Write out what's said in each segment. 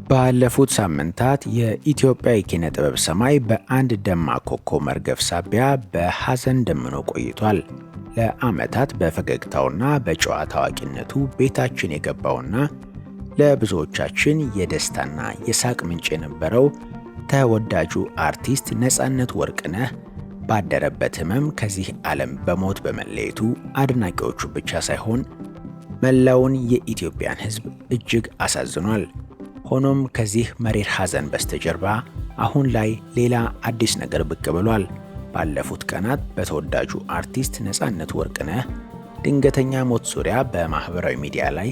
ባለፉት ሳምንታት የኢትዮጵያ የኪነ ጥበብ ሰማይ በአንድ ደማቅ ኮከብ መርገፍ ሳቢያ በሐዘን ደምኖ ቆይቷል። ለዓመታት በፈገግታውና በጨዋታ አዋቂነቱ ቤታችን የገባውና ለብዙዎቻችን የደስታና የሳቅ ምንጭ የነበረው ተወዳጁ አርቲስት ነፃነት ወርቅነህ ባደረበት ሕመም ከዚህ ዓለም በሞት በመለየቱ አድናቂዎቹ ብቻ ሳይሆን መላውን የኢትዮጵያን ሕዝብ እጅግ አሳዝኗል። ሆኖም ከዚህ መሪር ሐዘን በስተጀርባ አሁን ላይ ሌላ አዲስ ነገር ብቅ ብሏል። ባለፉት ቀናት በተወዳጁ አርቲስት ነፃነት ወርቅነህ ድንገተኛ ሞት ዙሪያ በማህበራዊ ሚዲያ ላይ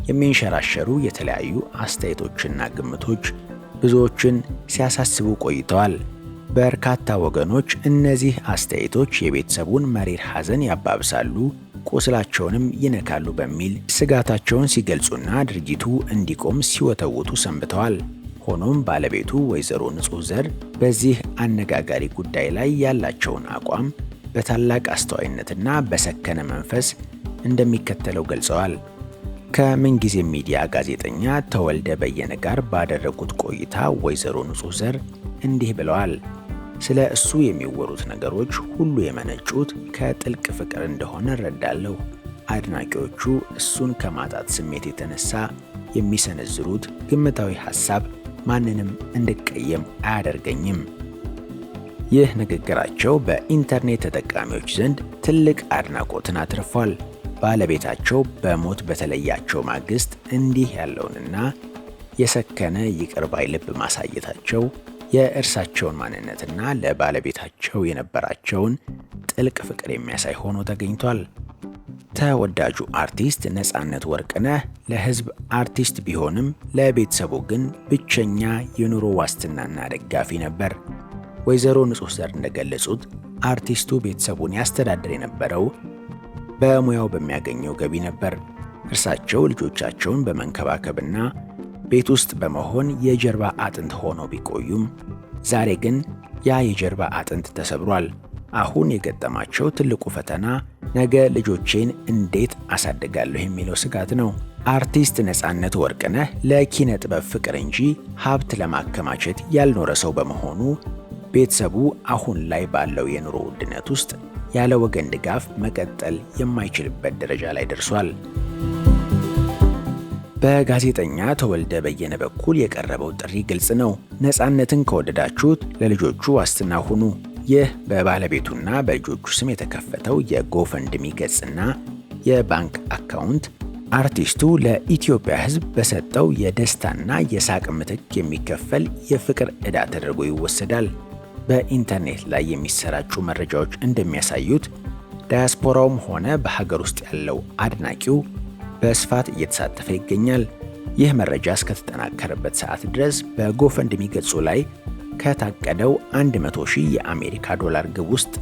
የሚንሸራሸሩ የተለያዩ አስተያየቶችና ግምቶች ብዙዎችን ሲያሳስቡ ቆይተዋል። በርካታ ወገኖች እነዚህ አስተያየቶች የቤተሰቡን መሪር ሐዘን ያባብሳሉ፣ ቁስላቸውንም ይነካሉ በሚል ስጋታቸውን ሲገልጹና ድርጊቱ እንዲቆም ሲወተውቱ ሰንብተዋል። ሆኖም ባለቤቱ ወይዘሮ ንጹህ ዘር በዚህ አነጋጋሪ ጉዳይ ላይ ያላቸውን አቋም በታላቅ አስተዋይነትና በሰከነ መንፈስ እንደሚከተለው ገልጸዋል። ከምንጊዜም ሚዲያ ጋዜጠኛ ተወልደ በየነ ጋር ባደረጉት ቆይታ ወይዘሮ ንጹህ ዘር እንዲህ ብለዋል። ስለ እሱ የሚወሩት ነገሮች ሁሉ የመነጩት ከጥልቅ ፍቅር እንደሆነ እረዳለሁ። አድናቂዎቹ እሱን ከማጣት ስሜት የተነሳ የሚሰነዝሩት ግምታዊ ሐሳብ ማንንም እንድቀየም አያደርገኝም። ይህ ንግግራቸው በኢንተርኔት ተጠቃሚዎች ዘንድ ትልቅ አድናቆትን አትርፏል። ባለቤታቸው በሞት በተለያቸው ማግስት እንዲህ ያለውንና የሰከነ ይቅር ባይ ልብ ማሳየታቸው የእርሳቸውን ማንነትና ለባለቤታቸው የነበራቸውን ጥልቅ ፍቅር የሚያሳይ ሆኖ ተገኝቷል። ተወዳጁ አርቲስት ነፃነት ወርቅነህ ለሕዝብ አርቲስት ቢሆንም ለቤተሰቡ ግን ብቸኛ የኑሮ ዋስትናና ደጋፊ ነበር። ወይዘሮ ንጹህ ዘር እንደገለጹት አርቲስቱ ቤተሰቡን ያስተዳድር የነበረው በሙያው በሚያገኘው ገቢ ነበር። እርሳቸው ልጆቻቸውን በመንከባከብና ቤት ውስጥ በመሆን የጀርባ አጥንት ሆነው ቢቆዩም ዛሬ ግን ያ የጀርባ አጥንት ተሰብሯል። አሁን የገጠማቸው ትልቁ ፈተና ነገ ልጆቼን እንዴት አሳድጋለሁ የሚለው ስጋት ነው። አርቲስት ነፃነት ወርቅነህ ለኪነ ጥበብ ፍቅር እንጂ ሀብት ለማከማቸት ያልኖረ ሰው በመሆኑ ቤተሰቡ አሁን ላይ ባለው የኑሮ ውድነት ውስጥ ያለ ወገን ድጋፍ መቀጠል የማይችልበት ደረጃ ላይ ደርሷል። በጋዜጠኛ ተወልደ በየነ በኩል የቀረበው ጥሪ ግልጽ ነው። ነፃነትን ከወደዳችሁት ለልጆቹ ዋስትና ሁኑ። ይህ በባለቤቱና በልጆቹ ስም የተከፈተው የ GoFundMe ገጽና የባንክ አካውንት አርቲስቱ ለኢትዮጵያ ሕዝብ በሰጠው የደስታና የሳቅ ምትክ የሚከፈል የፍቅር ዕዳ ተደርጎ ይወሰዳል። በኢንተርኔት ላይ የሚሰራጩ መረጃዎች እንደሚያሳዩት ዳያስፖራውም ሆነ በሀገር ውስጥ ያለው አድናቂው በስፋት እየተሳተፈ ይገኛል። ይህ መረጃ እስከተጠናከረበት ሰዓት ድረስ በ GoFundMe ገጹ ላይ ከታቀደው 100 ሺህ የአሜሪካ ዶላር ግብ ውስጥ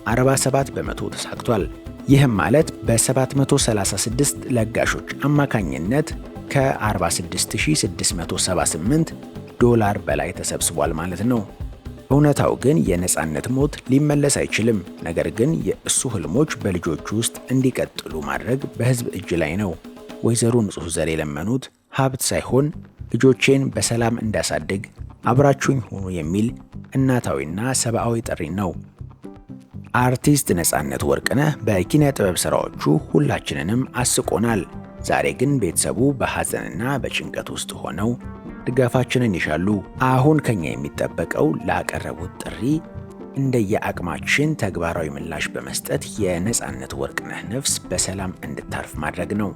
47% ተሳክቷል። ይህም ማለት በ736 ለጋሾች አማካኝነት ከ46678 ዶላር በላይ ተሰብስቧል ማለት ነው። እውነታው ግን የነፃነት ሞት ሊመለስ አይችልም። ነገር ግን የእሱ ህልሞች በልጆቹ ውስጥ እንዲቀጥሉ ማድረግ በህዝብ እጅ ላይ ነው። ወይዘሮ ንጹህ ዘር የለመኑት ሀብት ሳይሆን ልጆቼን በሰላም እንዳሳድግ አብራችሁኝ ሁኑ የሚል እናታዊና ሰብአዊ ጥሪ ነው። አርቲስት ነፃነት ወርቅነህ በኪነ ጥበብ ስራዎቹ ሁላችንንም አስቆናል። ዛሬ ግን ቤተሰቡ በሐዘንና በጭንቀት ውስጥ ሆነው ድጋፋችንን ይሻሉ። አሁን ከኛ የሚጠበቀው ላቀረቡት ጥሪ እንደየአቅማችን ተግባራዊ ምላሽ በመስጠት የነፃነት ወርቅነህ ነፍስ በሰላም እንድታርፍ ማድረግ ነው።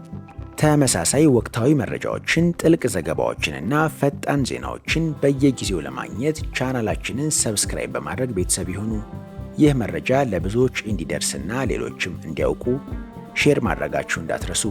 ተመሳሳይ ወቅታዊ መረጃዎችን፣ ጥልቅ ዘገባዎችንና ፈጣን ዜናዎችን በየጊዜው ለማግኘት ቻናላችንን subscribe በማድረግ ቤተሰብ ይሁኑ። ይህ መረጃ ለብዙዎች እንዲደርስና ሌሎችም እንዲያውቁ share ማድረጋችሁ እንዳትረሱ።